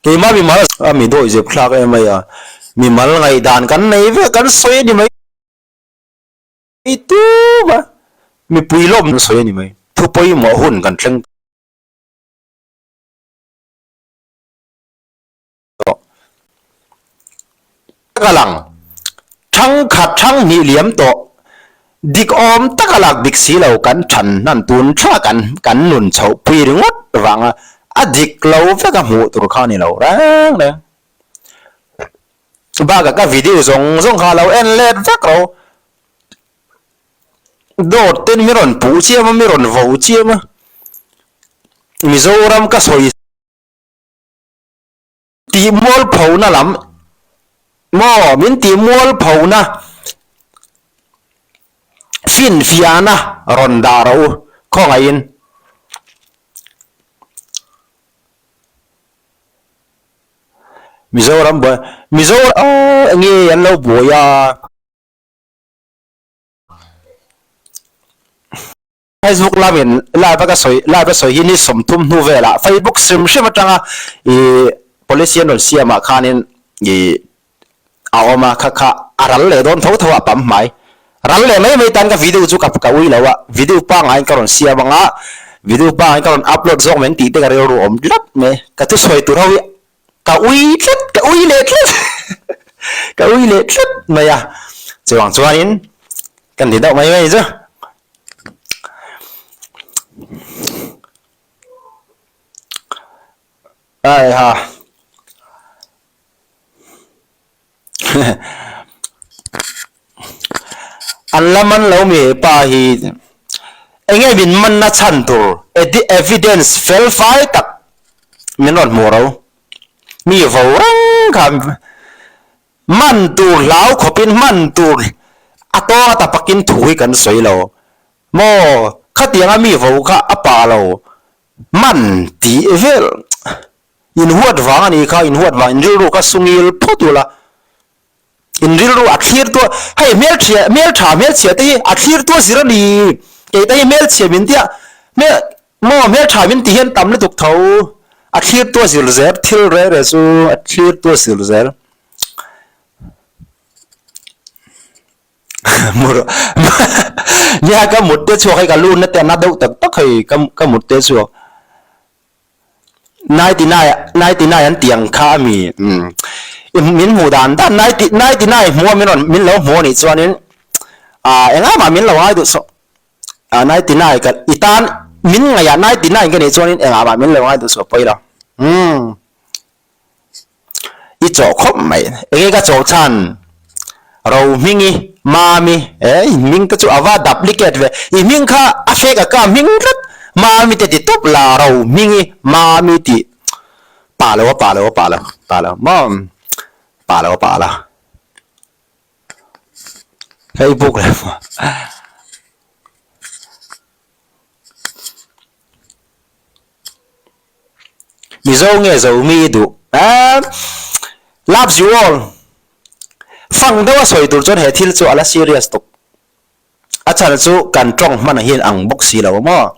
Keimah mimal a mi dawih zep thlak em mai a, mimal ngaihdan kan nei vek kan sawi a ni mai tum a, mipui lawm kan sawi a ni mai, thu pawimawh hun kan thleng tawh. Taka lang, thangkhat thanghnih liam tawh, dik awm taka lak dik si lo kan than hnan tun thla kan kan nun chhoh pui ringawt vanga a dik lo vek a hmuh tur kha a ni lo reng reng. Bakah ka video zawng zawng kha lo en let vek ro. Dawt ten mi rawn puh chiam a, mi rawn vo chiam a, Mizoram ka sawi. Tih mualphona lam maw min tih mualphona finfiahna rawn dah rawh u khawngaihin. Mizoram buai Mizoram enge an lo buai a. Facebook lamin live a ka sawi live a sawi hi ni 30 hnu velah Facebook hrim hrim atanga ih policy an rawn siam ah khanin ih a awm a kha kha a ral leh dawn tho tho a pam hmai ral leh mai mai tan ka video chu ka ka ui lo a video pangaiin ka rawn siam anga video pangaiin ka rawn upload zawk mai ang tih te ka rilru awm tlat mai ka thusawi tur ho hi ka ui tlat ka ui leh tlat ka ui leh tlat mai a chuvang chuanin kan ti deuh mai mai chu ai ha an la man lo mi pa hi enge min man na chhan tur evidence fel fai tak min rawn hmuh ro mi vo reng kha man tur hlau khawpin man tur a tawng a tapakin thu hi kan sawi lo maw khatianga mi vo kha a pa lo man tih vel. In huat vang a nih kha, in huat vang, in rilru kha sungil phawt ula, in rilru a thlir tua, hei hmelchhia, hmeltha hmelchhia te hi a thlir tua zir a ni, kei te hi hmelchhia min tia, hmel, maw hmeltha min ti hian tam lutuk tho, a thlir tua zir zel, thil reh reh chu a thlir tua zir zel. Mur, nia ka mut te chhuak hei ka lu na te a na deuh tak tak hei ka ka mut te chhuak. 99 99 an tih ang kha a mi umm i min hmuh dan dan 90 99 hmuh a min rawn min lo hmuh a nih chuanin ah engah mah min lo ngai duh suh ah 99 ka i tan min ngaihah 99 ka nih chuanin engah mah min lo ngai duh suh pawi lo umm. I chawh khawp mai. Enge ka chawh chhan? Rohmingi, Mami, e i hming te chu a va duplicate ve. I hming kha a fake a ka hming tlat. Mami te ti tawp la Rohmingi, Mami tih pa lo a pa lo a pa lo pa lo maw pa lo a pa lo. Facebook leh Mizo nge Zomi i duh emm Loves you all Fang deuh a sawi tur chuan he thil chu a la serious tawp. A chhan chu kan tawng hman hi ang bawk si lo maw?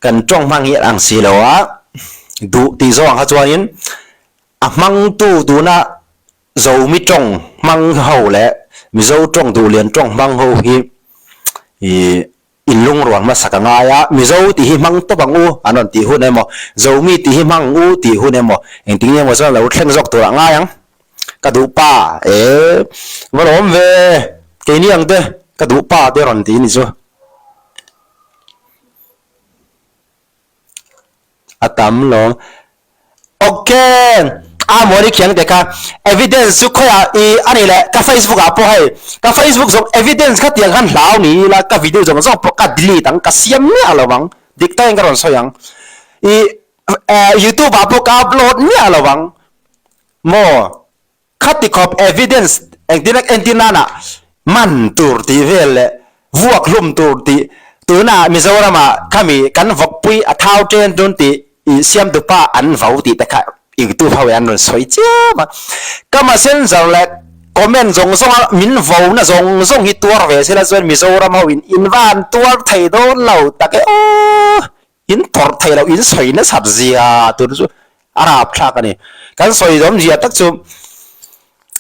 Kan tawng hmang hi ang si lo a, duh tih zawng ang kha chuanin a hmangtu tuna Zomi tawng hmang ho leh Mizo tawng duhlian tawng hmang ho hi ih inlungrual hmasak a ngai a, Mizo tih hi hmang tawp ang u an rawn tih hun emaw, Zomi tih hi hmang ang u tih hun emaw, engtin nge maw chuan lo thleng zawk tur a ngai ang. Ka duh pa e, va lawm ve, keini ang te ka duh pa te rawn ti ni chu. A tam lo. Ok. A maw ni khiang te kha evidence chu khawiah i a ni le ka facebook ah pawh hei ka facebook zawng evidence kha tiang khan hlau ni ila ka video zawng zawng pawh ka delete ang ka siam miah lo ang dik takin ka rawn sawi ang i youtube ah pawh ka upload miah lo ang maw. Khati khawp evidence engtin entir nana man tur tih vel leh vuak hlum tur tih tuna Mizoram ah khami kan vawkpui a thau chen tun tih i siamtu pa an vo tih te kha YouTube ho in an rawn sawi chiam a. Ka messenger leh comment zawng zawng a min vo na zawng zawng hi tuar ve sela chuan Mizoram ho in in van tuar thei dawn lo tak e aw in tawrh thei lo in sawi nasat zia tur chu. A rapthlak a ni. Kan sawi awmzia tak chu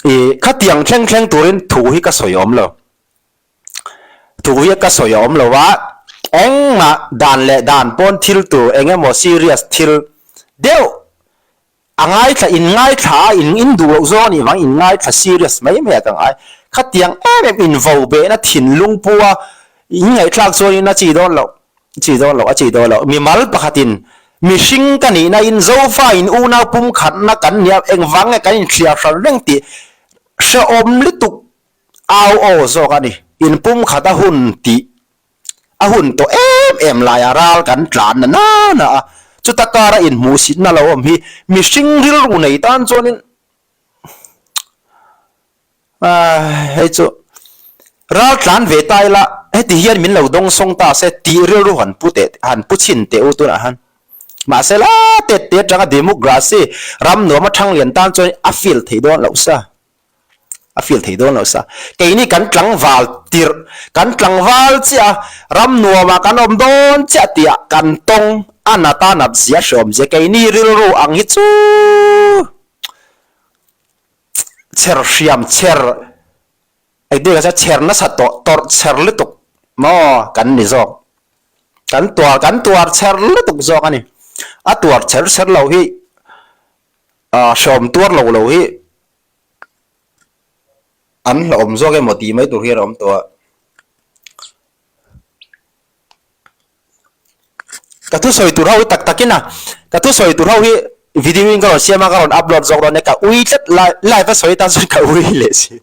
ih khatiang thleng thleng turin thu hi ka sawi awm lo. Thu hi ka sawi awm lo a, engmah dan leh dan pawn thil tur eng emaw serious thil deuh a ngaithla in ngaithla a in in duh loh zawng a nih vang in ngaithla serious mai mai a ka ngai. Khatiang em em in vo behna thinlung pu a in ngaihthlak chuanin a chi dawn loh. Chi dawn loh a chi dawn loh. Mimal pakhatin mihring ka nihna in Zofa in unau pumkhatna kan nia engvang nge kan inthliar hran reng tih hrehawm lutuk au aw zawk a ni. In pumkhat a hun tih a hun tawh em em laia ral kan tlan na na a, chuta kara inhmuhsitna lo awm hi mihring rilru nei tan chuanin Hei chu ral tlan ve ta ila heti hian min lo dawng sawng ta se tih rilru han pu teh han pu chhin teh u tunah han. Mahse la tet te atanga democracy ram nuam a thang lian tan chuan a feel thei dawn loh sa. A feel thei dawn loh sa. Keini kan tlangval tirh kan tlangval chiah a ram nuamah kan awm dawn chiah tih ah kan tawng a nat a nat zia hreawm zia keini rilru ang hi chu Chher hriam chher engtin ka sawi chher nasa tawh tawrh chher lutuk maw kan ni zawk kan tuar kan tuar chher lutuk zawk a ni a tuar chher chher lo hi ah hreawm tuar lo lo hi an hlauhawm zawk emaw tih mai tur hian a awm tawh a. Ka thusawi tur ho hi tak takin a, ka thusawi tur ho hi video in ka rawn siam a, ka rawn upload zawk dawn e, ka ui tlat lai live a sawi tan chuan ka ui leh si.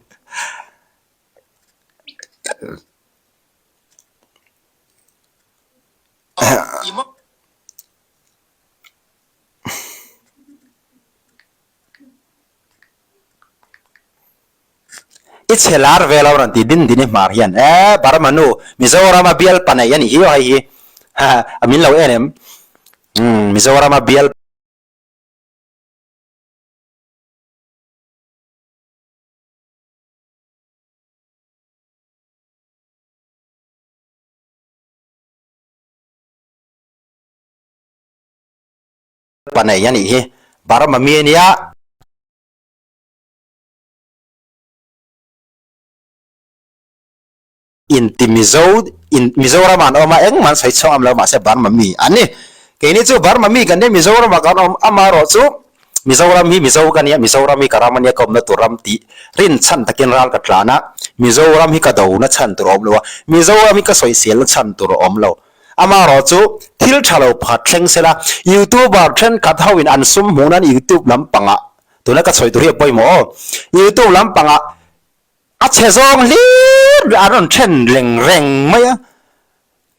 I chhe lar ve lo rawn ti din din i hmar hian e Burma nu Mizoram a bial pa nei a nih hi aw hei hi a min lo en em umm Mizoram a bial pa nei a nih hi Burma mi a nia. Inti Mizo in Mizoram ah an awm a engmah an sawi chhuak am lo mahse Burma mi an ni. Keini chu Burma mi kan nia Mizoram ah kan awm amaherawh chu Mizoram hi Mizo ka nia Mizoram hi ka ram a nia ka awmna tur ram tih rinchhan takin ral ka tlan a Mizoram hi ka dona chhan tur a awm lo a Mizoram hi ka sawiselna chhan tur a awm lo amaherawh chu thil tha lo pakhat thleng sela YouTuber thenkhat ho in an sum hmuh nan YouTube lampangah Tuna ka chhawi tur hi a pawimawh aw. Youtube lampangah a chhe zawng hlir an rawn then reng reng mai a.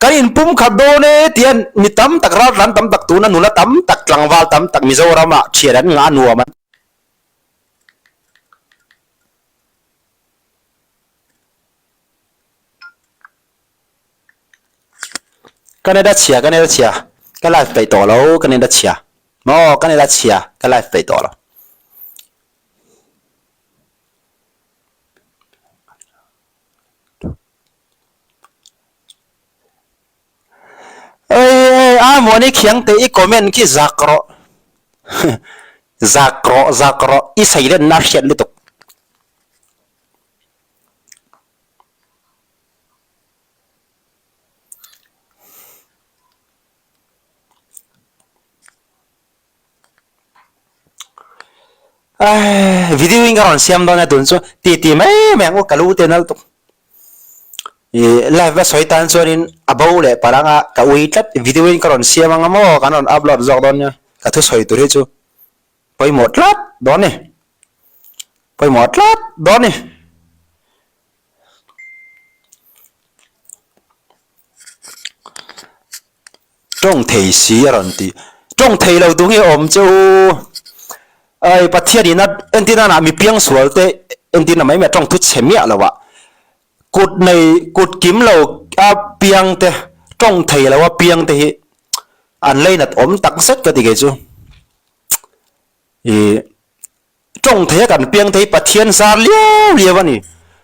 Kan inpum khat dawn e tia mi tam tak raltlan tam tak tuna nula tam tak tlangval tam tak Mizoramah thian an ngah nuam an. Canada chhia Canada chhia ka live peih tawh lo Canada chhia. Maw ka nila chhia ka live peih tawh lo. Oi oi a muani khiang te i comment khi zak rawh zak rawh zak rawh i seilen na hriat lutuk. Video in ka rawn siam dawn a tun chu ti ti mai mai ang u ka lu te nal tuk ih live a sawi tan chuanin a bo leh palh ang a ka ui tlat video in ka rawn siam ang a maw kan rawn upload zawk dawn nia ka thusawi tur hi chu pawimawh tlat dawn a ni pawimawh tlat dawn a ni. Tawng thei si a rawn ti. Tawng thei lo tu nge awm che u? Ai Pathian ina entir nana mi piang sual te entir na mai mai a tawng thu chhe miah lo a. Kut nei kut kim lo a piang te tawng thei lo a piang te hi an leinat awm tak zet ka ti kei chu. Ih. Tawng thei a kan piang te hi Pathian zar liau liau a ni.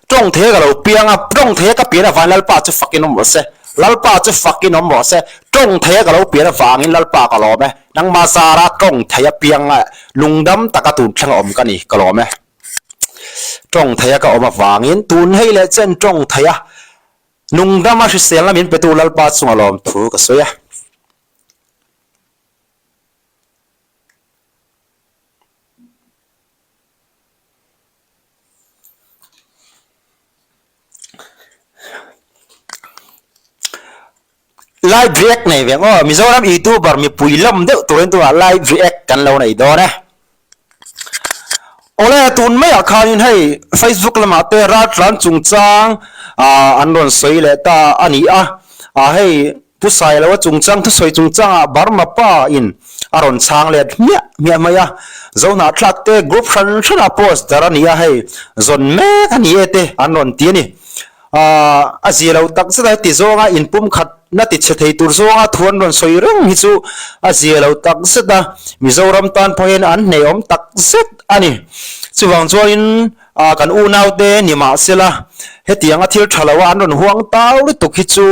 Tawng thei a ka lo piang a, tawng thei a ka pian a Vanlalpa chu fakin awm rawh se. Lalpa chu fakin awm rawh se. Tawng theia ka lo pian avangin Lalpa ka lawm e. Nangmah zara tawng theia piang a lungdam taka tun thleng a awm ka ni, ka lawm e. Tawng theia ka awm avangin tun hei leh chen tawng theia nungdama hriselna min petu Lalpa chunga lawm thu ka sawi a. Live react nei ve ang aw, Mizoram youtuber mipui lawm deuh turin tunah live react kan lo nei dawn e. Awle tun maiah khanin hei Facebook lamah te raltlan chungchang ah an rawn sawi leh ta a ni a, ah hei Pu Sailoa chungchang thusawi chungchangah Burma pa in a rawn chhang let hmiah hmiah mai a, Zohnahthlak te group hran hranah post dar a ni a hei zawn mek a ni e te an rawn ti a ni. Aaa a zia lo tak zet a heti zawnga inpumkhat na ti chhe thei tur zawnga thu an rawn sawi reng hi chu a zia lo tak zet a, Mizoram tan pawh hian an hnehawm tak zet a ni. Chuvang chuanin aaa kan unaute ni mahsela hetianga thil tha lo a an rawn huang tau lutuk hi chu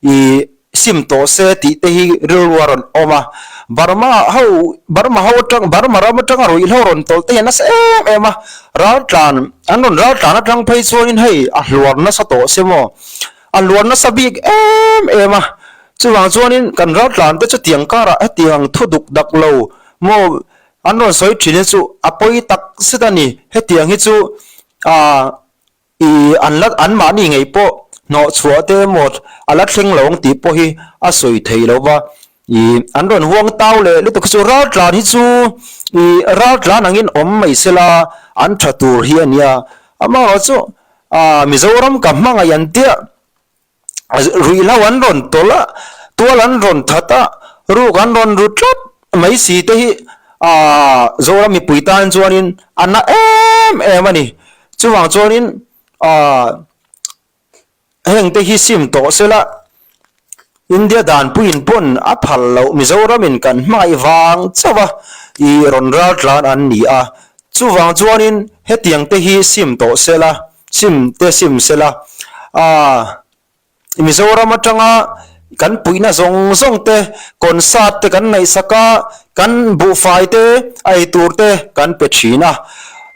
ih sim tawh se tih te hi rilru a rawn awm a, Burma ho Burma ho atang Burma ram atanga ruihhlo rawn tawlh te hi a nasa em em a, raltlan an rawn raltlan atang phei chuanin hei a hluar nasa tawh se maw a hluar nasa bik em em a, chuvang chuanin kan raltlan te chutiang karah hetiang thu duk dak lo maw an rawn sawi thin hi chu a pawi tak zet a ni, hetiang hi chu ah. I an la an mahni ngei pawh hnawh chhuah te emaw a la thleng lo ang tih pawh hi a sawi thei lo va. I an rawn huang tau leh lutuk hi chu raltlan hi chu i raltlan angin awm mai sela an tha tur hi a nia. Amaherawhchu chu ah Mizoram ka hmangaih an tia Ruihhlo an rawn tawlh a, tual an rawn that a, ruk an rawn ru tlat mai si te hi aaa Zoram mipui tan chuanin a na em em a ni. Chuvang chuanin aaa heng te hi sim tawh sela India danpuiin pawn a phal loh Mizoramin kan hmangaih vang chauh a i rawn ral tlan an ni a. Chuvang chuanin hetiang te hi sim tawh sela. Sim te sim sela, aaa Mizoram atanga kan puihna zawng zawng te, concert te kan ngaihsak a, kan buhfai te, ei tur te kan pe thin a,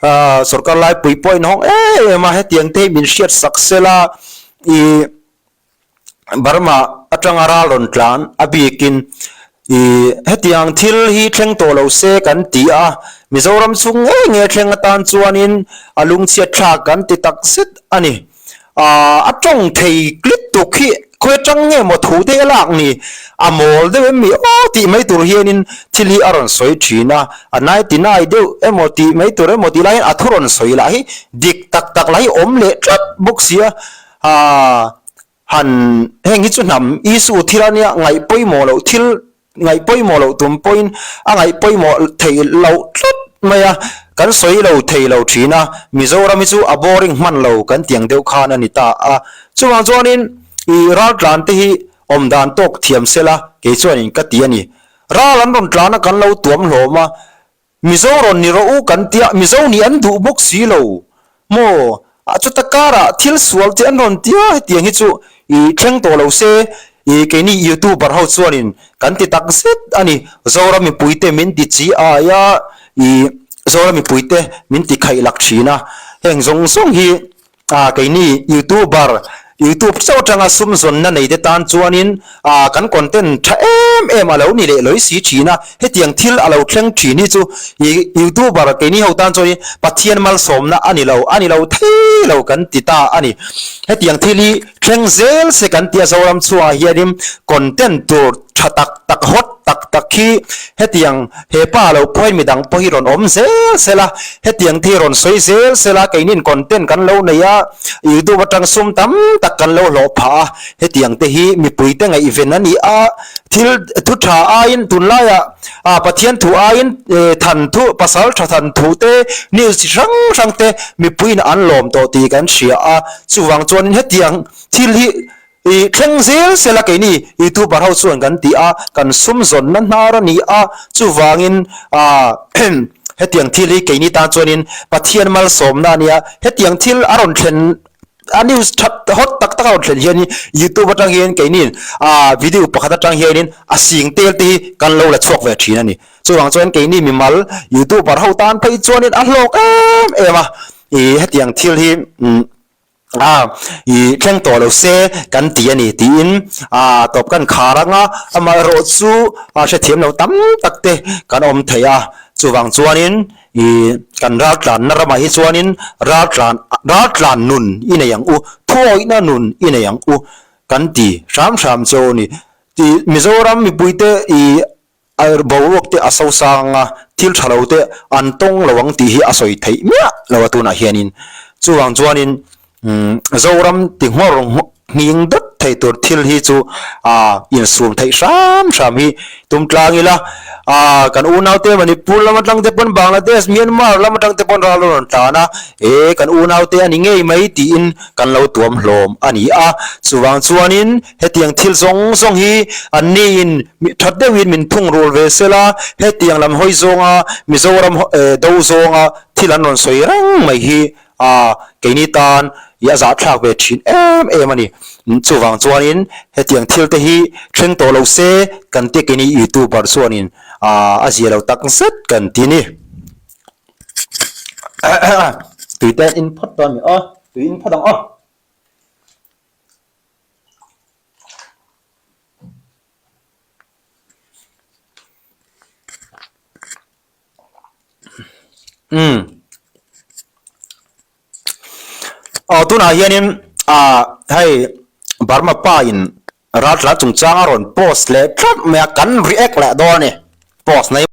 aaa sorkar laipui pawh a inhawng em em a, hetiang te hi min hriatsak sela ih. Burma atanga ral rawn tlan a bikin ih hetiang thil hi thleng tawh lo se kan ti a, Mizoram chhung ngei ngei thleng atan chuanin a lungchhiat thlak kan ti tak zet a ni. Aaa a tawng thei klit tuk hi khawi atang nge maw thu te a lak ni, a mawl deuh em mi aw tih mai tur hianin thil hi a rawn sawi thin a, a 99 deuh emaw tih mai tur emaw tih laiin a thu rawn sawi lah hi dik tak tak lah hi awm leh tlat bawk si a. Aaa han heng hi chu hnam issue thil a nia ngaih pawimawh loh thil ngaih pawimawh loh tum pawhin a ngaih pawimawh theih loh tlat mai a, kan sawi lo thei lo thin a, Mizoram hi chu a boring hman lo kan ti ang deuh khan a ni ta a, chuvang chuanin ih raltlan te hi awm dan tawk thiam sela kei chuanin ka ti a ni, ral an rawn tlan a kan lo tuam hlawm a, Mizo rawn ni rawh u kan tia, Mizo nih an duh bawk si lo maw? A chuta karah thil sual te an rawn tia hetiang hi chu i thleng tawh lo se i keini youtuber ho chuanin kan ti tak zet a ni. Zoram mipuite min ti chi ai a, i Zoram mipuite min ti khaih lak thin a, heng zawng zawng hi Ah keini youtuber, youtube chauh atanga sum zawnna nei te tan chuanin ah kan content tha em em a lo ni leh lawih si thin a, hetiang thil a lo thleng thin hi chu ih youtuber keini ho tan chuanin Pathian malsawmna a ni lo, a ni lo thei lo kan ti ta a ni. Hetiang thil hi thleng zel se kan tia Zoram chhuangah hianin content tur tha tak tak hot tak tak hi hetiang He pa lo pawhin midang pawh hi rawn awm zel sel a, hetiang te hi rawn sawi zel sel a, keinin content kan lo nei a, youtube atang sum tam tak kan lo hlawh phah a, hetiang te hi mipui te ngaihven a ni a, thil thu tha aiin tunlaiah ah Pathian thu aiin than thu pasal tha than thu te news chi hrang hrang te mipuiin an lawm tawh tih kan hria a, chuvang chuanin hetiang thil hi I thleng zel sela keini youtuber ho chuan kan ti a, kan sum zawnna hnar a ni a, chuvangin ah hetiang thil hi keini tan chuanin Pathian malsawmna a nia, hetiang thil a rawn thlen. a news that hot tak tak a rawn thlen hianin youtube atang hian keini ah video pakhat atang hianin a sing tel te hi kan lo la chhuak ve thin a ni. Chuvang chuan keini mimal youtuber ho tan phei chuanin a hlawk em em a, ih hetiang thil hi umm a ih thleng tawh lo se kan ti a ni tiin ah tawp kan khar ang a, amaherawh chu a hrethiam lo tam tak te kan awm thei a, chuvang chuanin ih kan raltlanna ramah hi chuanin raltlan raltlan nun i nei ang u, thuawihna nun i nei ang u kan ti hram hram chu a ni. Tih Mizoram mipuite ih A boruak te a so sang a, thil tha lo te an tawng lo ang tih hi a sawi theih miah lo a tunah hianin. Chuvang chuanin Zoram ti nghawr nghing dawt thei tur thil hi chu insum theih hram hram hi tum tlang ila. Kan unaute Manipur lam atang te pawn Bangladesh, Myanmar lam atang te pawn ral a rawn tlan a, e kan unaute a ni ngei mai tiin kan lo tuam hlawm a ni a. Chuvang chuanin Hetiang thil zawng zawng hi anniin that deuhin min thungrul ve se la, hetiang lam hawi zawnga Mizoram do zawnga thil an rawn sawi reng mai hi keini tan i a zahthlak ve thin em em a ni. Chuvang chuanin hetiang thil te hi thleng tawh lo se kan tia keini youtuber chuanin a zia lo tak zet kan ti ni. Tui te in phawt dawn mi aw, tui in phawt ang aw. Umm aw tunah hianin ah hei Burma pa in raltlan chungchang a rawn post leh tlat mai a kan react leh dawn a ni post nei.